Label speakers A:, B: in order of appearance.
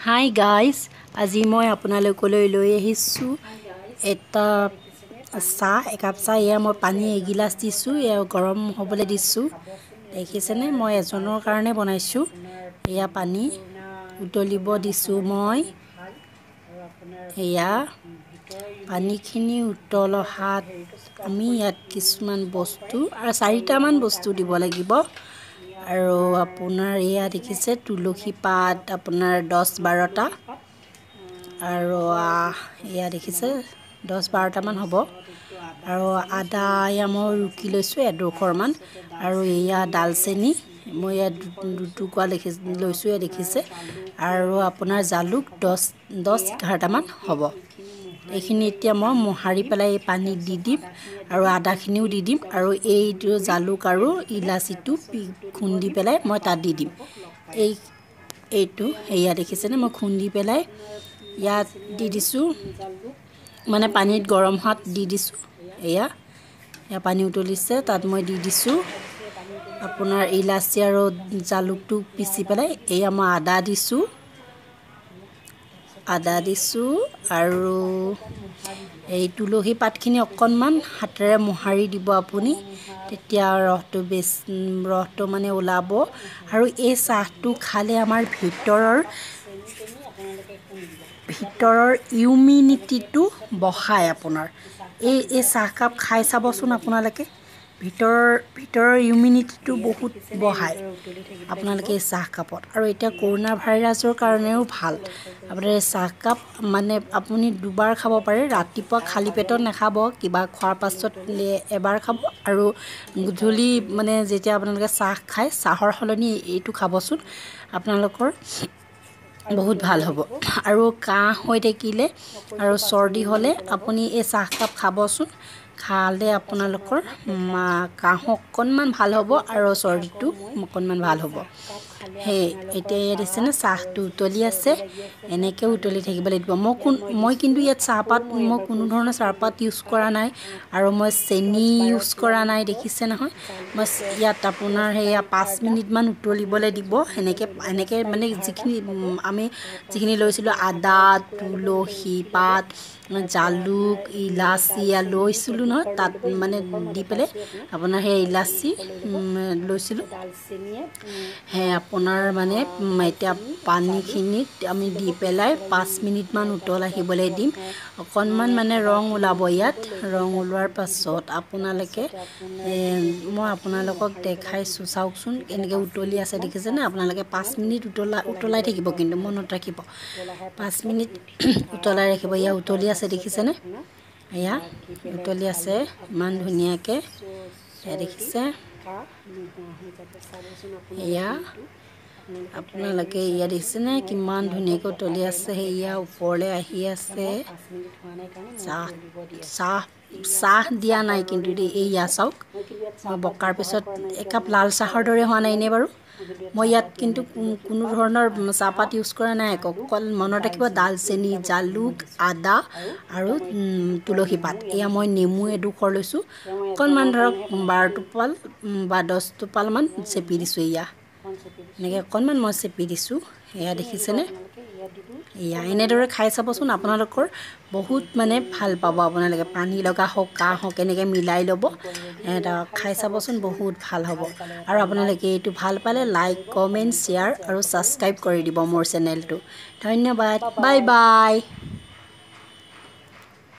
A: Hi guys, আজি মই আপোনালোকলৈ লৈ আহিছোঁ এটা চাহ, একাপ চাহ। এয়া মই পানী এগিলাচ দিছোঁ, এয়া গৰম হ'বলৈ দিছোঁ। দেখিছেনে, মই এজনৰ কাৰণে বনাইছোঁ। এয়া পানী উতলিব দিছোঁ মই। এয়া পানীখিনি উতল অহাত আমি ইয়াত কিছুমান বস্তু আৰু চাৰিটামান বস্তু দিব লাগিব। আৰু আপোনাৰ এয়া দেখিছে তুলসী পাত আপোনাৰ 10-12টা, আৰু এয়া দেখিছে 10-12টামান হ'ব। আৰু আদা এয়া মই ৰুকি লৈছোঁ এডোখৰমান, আৰু এয়া ডালচেনি মই ইয়াত দুটুকুৰা লৈছোঁ, এয়া দেখিছে। আৰু আপোনাৰ জালুক 10-11টামান হ'ব। এইখিনি এতিয়া মই মোহাৰি পেলাই এই পানীত দি দিম, আৰু আদাখিনিও দি দিম, আৰু এইটো জালুক আৰু ইলাচিটো খুন্দি পেলাই মই তাত দি দিম। এইটো এয়া দেখিছেনে, মই খুন্দি পেলাই ইয়াত দি দিছোঁ, মানে পানীত গৰম হোৱাত দি দিছোঁ। এয়া পানী উতলিছে, তাত মই দি দিছোঁ আপোনাৰ ইলাচি আৰু জালুকটো পিচি পেলাই। এয়া মই আদা দিছোঁ, আদা দিছোঁ, আৰু এই তুলসী পাতখিনি অকণমান হাতেৰে মোহাৰি দিব আপুনি, তেতিয়া ৰসটো ৰসটো মানে ওলাব। আৰু এই চাহটো খালে আমাৰ ভিতৰৰ ইমিউনিটিটো বঢ়ায়। আপোনাৰ এই চাহকাপ খাই চাবচোন আপোনালোকে, ভিতৰৰ ইমিউনিটিটো বহুত বঢ়ায় আপোনালোকে এই চাহকাপত। আৰু এতিয়া কৰোণা ভাইৰাছৰ কাৰণেও ভাল আপোনাৰ এই চাহকাপ। মানে আপুনি দুবাৰ খাব পাৰে, ৰাতিপুৱা খালী পেটত নাখাব, কিবা খোৱাৰ পাছত এবাৰ খাব, আৰু গধূলি মানে যেতিয়া আপোনালোকে চাহ খায়, চাহৰ সলনি এইটো খাবচোন, আপোনালোকৰ বহুত ভাল হ'ব। আৰু কাহ হৈ থাকিলে আৰু চৰ্দি হ'লে আপুনি এই চাহকাপ খাবচোন, খালে আপোনালোকৰ কাহ অকণমান ভাল হ'ব আৰু চৰ্দিটো অকণমান ভাল হ'ব। সেই এতিয়া ইয়াত দিছেনে চাহটো উতলি আছে, এনেকৈ উতলি থাকিব লাগিব। মই কিন্তু ইয়াত চাহপাত, মই কোনো ধৰণৰ চাহপাত ইউজ কৰা নাই, আৰু মই চেনি ইউজ কৰা নাই, দেখিছে নহয়। মই ইয়াত আপোনাৰ সেয়া 5 মিনিটমান উতলিবলৈ দিব। সেনেকৈ মানে যিখিনি আমি যিখিনি লৈছিলোঁ, আদা, তুলসী পাত, জালুক, ইলাচি লৈছিলোঁ নহয়, তাত মানে দি পেলাই আপোনাৰ সেই ইলাচি লৈছিলোঁ। সেই আপোনাৰ মানে এতিয়া পানীখিনিত আমি দি পেলাই 5 মিনিটমান উতল আহিবলৈ দিম। অকণমান মানে ৰং ওলাব ইয়াত। ৰং ওলোৱাৰ পাছত আপোনালোকে, মই আপোনালোকক দেখাইছোঁ, চাওকচোন কেনেকৈ উতলি আছে, দেখিছেনে। আপোনালোকে 5 মিনিট উতলাই থাকিব, কিন্তু মনত ৰাখিব 5 মিনিট উতলাই ৰাখিব। এয়া উতলি আছে, দেখিছেনে, এয়া উতলি আছে ইমান ধুনীয়াকৈ, এয়া দেখিছে। এয়া আপোনালোকে এয়া দেখিছেনে কিমান ধুনীয়াকৈ উতলি আছে, সেয়া ওপৰলৈ আহি আছে। চাহ দিয়া নাই কিন্তু দেই। এইয়া চাওক, মই বকাৰ পিছত একাপ লাল চাহৰ দৰে হোৱা নাই নে বাৰু। মই ইয়াত কিন্তু কোনো ধৰণৰ চাহপাত ইউজ কৰা নাই, অকল মনত ৰাখিব ডালচেনি, জালুক, আদা আৰু তুলসী পাত। এয়া মই নেমু এডোখৰ লৈছোঁ, অকণমান ধৰক 12 টোপাল বা 10 টোপালমান চেপি দিছোঁ। এয়া এনেকৈ অকণমান মই চেপি দিছোঁ, এয়া দেখিছেনে। এয়া এনেদৰে খাই চাবচোন, আপোনালোকৰ বহুত মানে ভাল পাব। আপোনালোকে পানী লগা হওক, কাহ হওক, এনেকৈ মিলাই ল'ব, এটা খাই চাবচোন, বহুত ভাল হ'ব। আৰু আপোনালোকে এইটো ভাল পালে লাইক, কমেণ্ট, শ্বেয়াৰ আৰু ছাবস্ক্ৰাইব কৰি দিব মোৰ চেনেলটো। ধন্যবাদ, বাই বাই।